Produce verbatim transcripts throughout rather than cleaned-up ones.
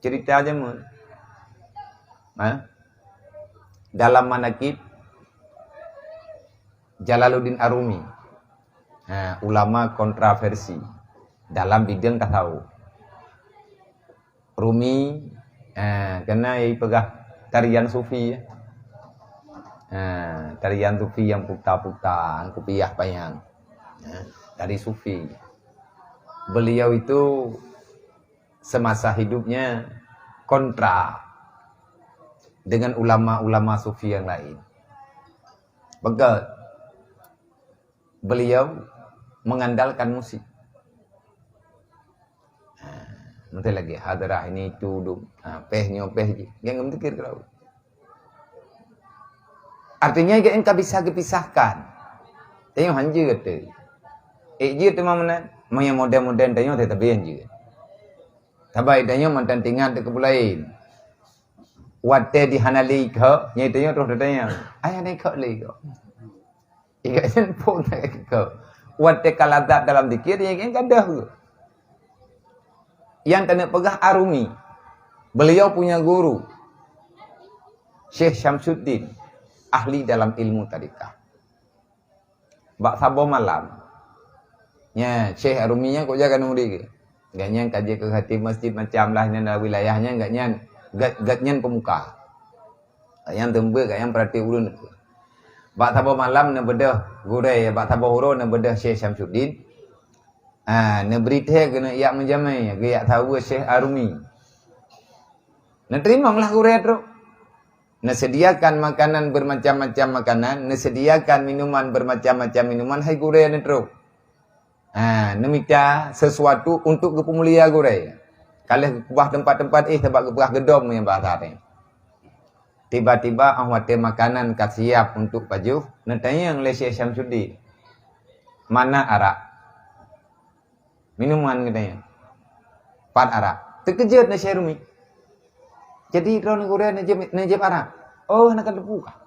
Cerita jameun. Ha? Dalam manaqib Jalaluddin Ar-Rumi. Ha, ulama kontroversi dalam bidang tasawuf. Rumi, ha, kena ipeugah tarian sufi. Ha, tarian sufi yang puta-puta, yang kupiah panyang. Ha, tari sufi. Beliau itu semasa hidupnya kontra dengan ulama-ulama sufi yang lain. Begitu, beliau mengandalkan musik. Ha, meuntah lagi hadrah ini itu dum. Ha, peh nyoe peh jih. Jangan berpikir kalau. Artinya, geuh ka bisa geupisahkan. Tanyoe hanjeuet teuh. Ék jeuet teuma meunan, meunyoe modern-modern tanyoe teuh tabi hanjeuet. Sabai tanyoe mantan tingat teuh keubulaén. Watée di hana lé ikheuk, nyan tanyoe troh tatanyong, "Ayah na ikheuk lé ikheuk?" Ikheuk nyan phon ikheuk. Watée ka lazat dalam zikir, nyan ikheuk ka deuh. Nyang taneuk peugah Ar-Rumi. Beliau punya guru, Syekh Syamsuddin, ahli dalam ilmu tarikat. Bak saboh malam, nya Syekh Ar-Rumi nyan kok jaga nuri ke? Gobnyan ka jeuet keu khatib masjid macam lah nyan dalam wilayah nyan, gobnyan, gobnyan pemuka. Gobnyan teumbek, gobnyan peurati ureuëng. Bak saboh malam neubeudôh gurée, bak saboh uroe neubeudôh Syekh Syamsuddin. Ha, neubri thée keuneuk jak meujamé, geujak saweue Syekh Ar-Rumi. Neuteurimong lah gurée trok. Neusediakan makanan bermacam-macam makanan, neusediakan minuman bermacam-macam minuman, hai gurée neutrok. Ha, neumita sesuatu untuk geupeumulia gurée. Ka lheueh geukeubah teumpat-teumpat éh, sabab geupeugah geudom nyang bahasa teuh. Tiba-tiba, óh watée makanan ka siap untuk pajoh, neutanyong lé Syekh Syamsuddin, "Mana arak?" Minuman geutanyong. "Pat arak?" Teukeujot na Syekh Rumi. "Jadi droeneuh gurée neujép, neujép arak?" "Oh, hana ka teupeu kah?"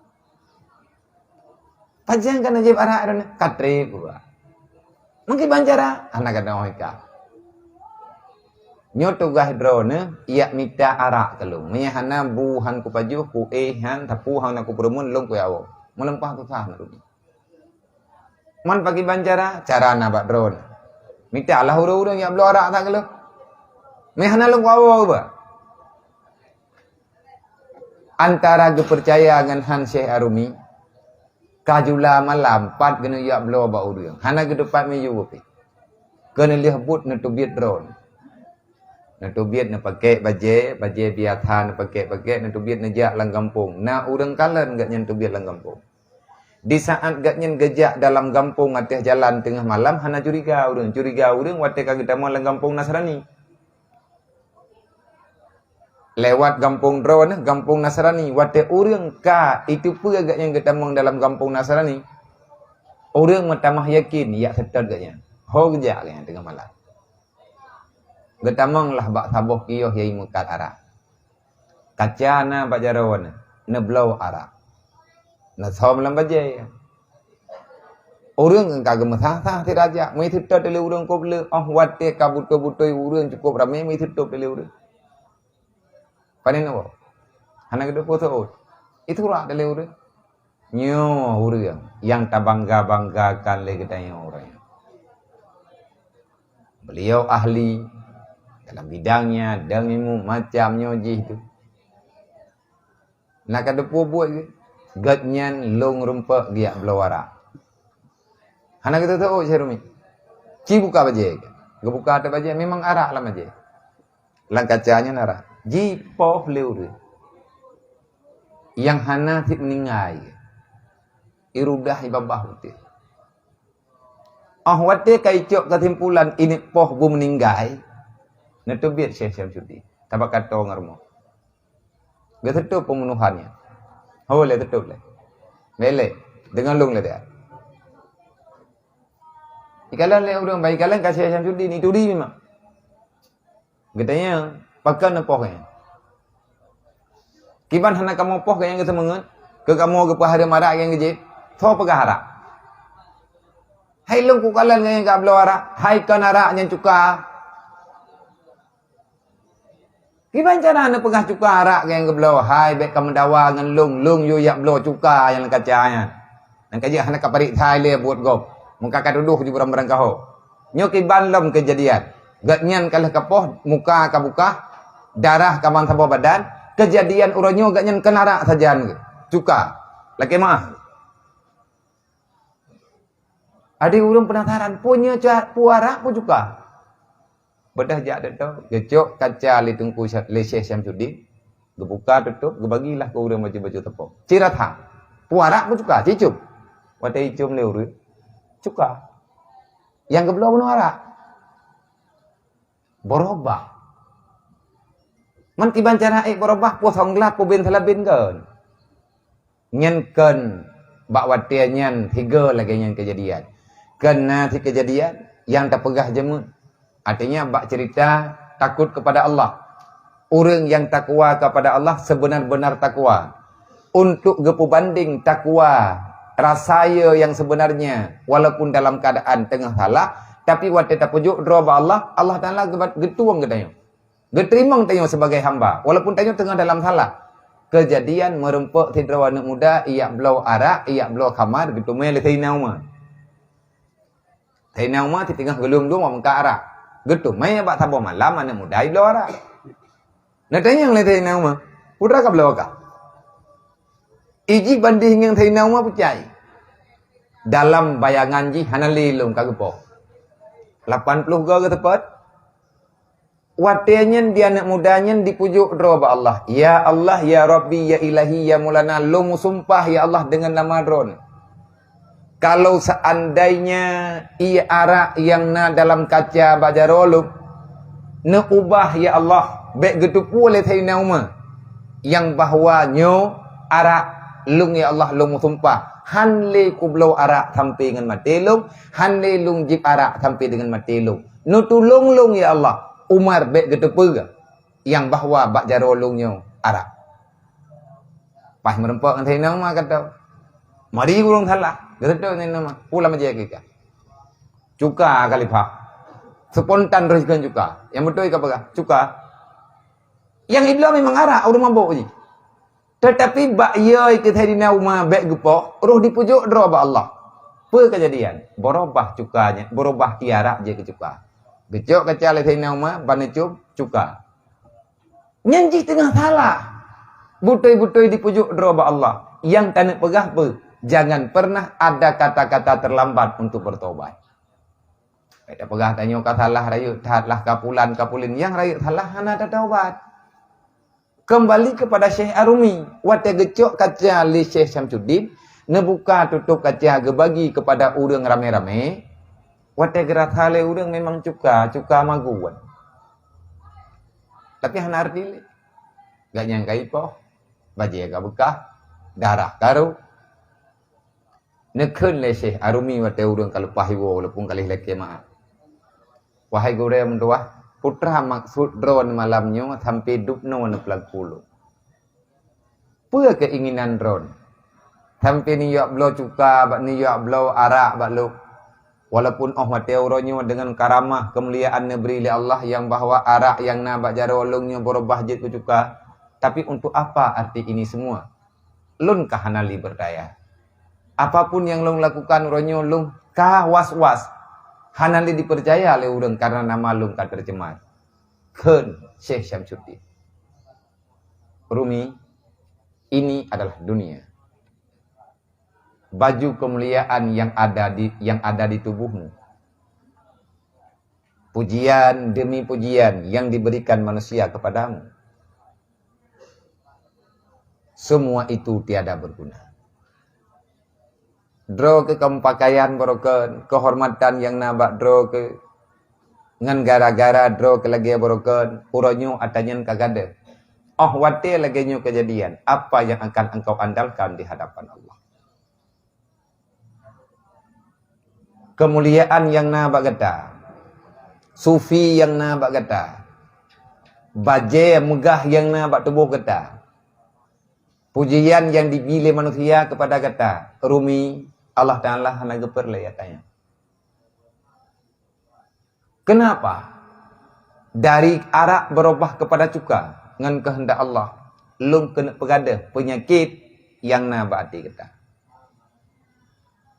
"Pajan ka neujép arak droeneuh?" "Ka treb," gurée. "Meukiban cara?" "Hana ka dong hika." "Nyoe tugaih droeneuh, jak mita arak keu lôn. Meunyo hana bu han kupajoh, kuéh han, sapeue han na kupeureumeun, lôn kujak woe. Meuleumpah susah na lôn." "Man pakiban cara?" "Cara na bak droeneuh. Mita lah ureuëng-ureuëng jak bloe arak that keu lôn. Meuhana lôn kuwoe ba." Antara geupeucaya ngon han Syekh Ar-Rumi, ka jula malam pat geuneuk jak bloe bak ureuëng. Hana geuteupat miyueb pih. Keuneuk lheueh buet neuteubiet droeneuh. Neuteubiet neupakèk bajée, bajée biasa neupakèk-pakèk, neuteubiet neujak lam gampông. Na ureuëng kalon gobnyan teubiet lam gampông. Di saat gobnyan geujak dalam gampông ateueh jalan teungoh malam, hana curiga ureuëng. Curiga ureuëng watée ka geutamong lam gampông Nasrani. Lewat gampông droeneuh, gampông Nasrani, watée ureuëng ka iteupeue gobnyan geutamong dalam gampông Nasrani, ureuëng meutamah yakin jak seutôt gobnyan. Ho geujak gobnyan teungoh malam. Geutamong lah bak saboh kioh nyang meukat arak. Kaca na bak jaroe neuh, neubloe arak. Neusom lam bajée. Ureuëng ka geumeusaha-saha sira jak, meuseutôt lé ureuëng kôb le, óh watée ka beutôi-beutôi ureuëng cukôp ramé, meuseutôt lé ureuëng. Pane neuwoe? Hana geuteupeue seuôt. Itulah lé ureuëng. Nyoe ureuëng nyang tabangga-banggakan lé geutanyoe uroe nyoe. Beliau ahli dalam bidangnya dan ilmu macam nyoe jih tu. Na ka teupeue buet geuh, gobnyan lôn rumpok geujak bloe arak. Hana geuteuôt Syekh Rumi. Ci buka bajée. Geubuka ateueh bajée, memang arak lam bajée. Lam kaca nyan arak. Jipoh lé ureuëng. Nyang hana cit meuninggai. Irudah ibabah utéh. Óh watée ka icok keusimpulan ineuk poh beumeuninggai, neuteubiet Syekh Syamsuddin. Tabak kato ngon rumoh. Geuseutôt peumunohan nyan. Ho lé, seutôt lé. Bèk lé, deungon lôn lé dia. Ikalon lé ureuëng, bah ikalon ka Syekh Syamsuddin, ituri memang. Geutanyong, "Pakon neupoh nyan?" "Kiban hana kamoe poh nyan?" Geuteumeungeut, "Keu kamoe geupeuhareuem arak nyang geujép." "Soe peugah arak?" "Hai lôn kukalon ngon nyang ka bloe arak." "Hai kon arak nyan cuka." Kiban cara neupeugah cuka arak nyang geubloe, hai bék ka meudawa ngon lôn, lôn yue jak bloe cuka nyang lam kaca nyan. Nyang ka jeuet hana ka pareksa ilée buet gob, meuka ka tudoh ju barang-barang kaho. Nyoe kiban lom keujadian. Gobnyan ka lheueh ka poh, muka ka bukah, darah ka ban saboh badan, keujadian uroe nyoe gobnyan kon arak sajan geuh, cuka. Lakée meuáh. Adak ureuëng peunasaran, peue nyoe ca-, peue arak peue cuka? Beudôh jak deuh, geucok kaca lé Teungku Sya-, lé Syekh Syamsuddin, geubuka tutôp, geubagilah keu ureuëng bacut-bacut teupông. Ci rasa, peue arak peue cuka, ci cium. Watée icum lé ureuëng, cuka. Nyang geubloe bunoe arak. Beurubah. Man kiban cara ék beurubah, peue song glab, peue ben salabin kon. Nyan kon bak watée nyan sigoe lagée nyan keujadian. Kon na sikeujadian nyang tapeugah jeumeun. Artinya bak cerita takut kepada Allah. Ureuëng nyang takwa kepada Allah sebenar-benar takwa. Untuk geupeubandeng takwa rasa ye nyang sebenarnya, walaupun dalam keadaan teungoh salah, tapi watée tapeujok droe bak Allah, Allah Taala geuba-, geutueng geutanyoe. Geuteurimong tanyoe sibagai hamba, walaupun tanyoe teungoh dalam salah. Keujadian meurumpok sidroe aneuëk muda, ijak bloe arak, ijak bloe khamar, geuteumé lé Saidina Umar. Saidina Umar siteungoh geulom-lom meuka arak. Geuteumé bak saboh malam aneuëk muda ibloe arak. Neutanyong lé Saidina Umar, "Peue ka bloe kah?" Ijih banding ngon Saidina Umar peucai. Dalam bayangan jih hana lé lom ka geupoh. Lapan ploh goe geuseupôt. Watée nyan di aneuëk muda nyan dipeujok droe bak Allah. "Ya Allah, ya Rabbi, ya Ilahi, ya Maulana, lôn meusumpah, ya Allah, deungon nama Droeneuh. Kalau seandainya ié arak nyang na dalam kaca bak jaroe lôn neuubah, ya Allah, bék geuteupeue lé Saidina Umar, nyang bahwa nyoe arak lôn, ya Allah, lôn meusumpah, hán lé kubloe arak sampoe ngon maté lôn, hán lé lôn jieb arak sampoe deungon maté lôn. Neutulông lôn, ya Allah, Umar bék geuteupeue nyang bahwa bak jaroe lôn nyoe arak." Paih meurumpok ngon Saidina Umar kata, "Mari ureuëng salah." Geuseutôt Saidina Umar, "Peue lam aja kika?" "Cuka, Khalifah." Spontan roh jikheun cuka. Nyang beutôi ka peugah, "Cuka." Nyang ibloe memang arak, ureuëng mabök jih. Teutapi bak yö keu Saidina Umar bék geupoh, roh dipeujok droe bak Allah. Peue keujadian? Beurubah cuka nyan, beurubah ié arak jeuet keu cuka. Geucok kaca lé Saidina Umar, ban neucom, cuka. Nyan jih teungoh salah. Beutôi-beutôi dipeujok droe bak Allah. Nyang taneuk peugah peue? Jangan pernah ada kata-kata terlambat untuk bertobat. Bék tapeugah tanyoe ka salah rayeuk that lah ka pulan ka pulin. Nyang rayeuk salah hana tataubat. Kembali kepada Syekh Ar-Rumi. Watée geucok kaca lé Syekh Syamsuddin, neubuka tutôp kaca geubagi kepada ureuëng ramé-ramé, watée geurasa lé ureuëng memang cuka, cuka magun. Tapi hana arti lé. Gobnyan ka ipoh, bajée ka beukah, darah ka rôh. Neukheun lé Syekh Ar-Rumi watée ureuëng ka leupah iwoe walaupun ka lheueh lakée meu'ah, "Wahai gurée meutuwah, peue teuma maksud droeneuh malam nyoe sampoe dubnoe neupeulagu lôn? Peue keuinginan droeneuh? Sampoe neujak bloe cuka bak, neujak bloe arak bak lôn? Walaupun óh watée uroe nyoe deungon karamah keumuliaan neubri lé Allah nyang bahwa arak nyang na bak jaroe lôn nyoe beurubah jeuet keu cuka, tapi untuk apa arti ini semua? Lôn ka hana lé beurdaya. Apapun nyang lôn lakukan uroe nyoe lôn ka was-was, hana lé jipeucaya lé ureuëng karena nama lôn ka teucemar," kheun Syekh Syamsuddin. "Rumi, ini adalah dunia. Baju kemuliaan yang ada di, yang ada di tubuhmu. Pujian demi pujian yang diberikan manusia kepadamu. Semua itu tiada berguna. Droe keuh ka meupakaian barokon, keuhormatan nyang na bak droe keuh, ngon gara-gara droe keuh lagée barokon, uroe nyoe atra nyan ka gadôh. Óh watée lagée nyoe keujadian, apa yang akan engkau andalkan di hadapan Allah? Keumuliaan nyang na bak gata, sufi nyang na bak gata, bajée meugah nyang na bak tuboh gata, pujian nyang jibi lé manusia keupada gata, Rumi, Allah Taala hana geupeureulée atra nyan." Kenapa? Dari arak berubah kepada cuka. Ngon keuheundak Allah, lôn keuneuk peugadôh peunyakét nyang na bak até gata.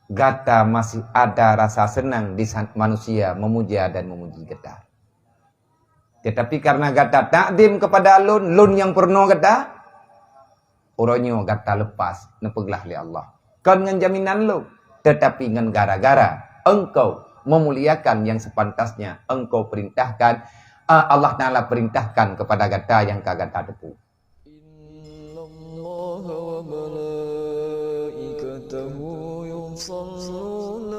Gata masih ada rasa senang di saat manusia memuja dan memuji gata. Tetapi karena gata takzim kepada lôn, lôn nyang peurunoe gata, uroe nyoe gata lepas neupeuglah lé Allah. Kon ngon jaminan lôn, tetapi ngon gara-gara engkau memuliakan yang sepantasnya engkau perintahkan, ah, Allah Taala perintahkan kepada gata nyang ka gata teupeu. إن الله وملائكته يصلون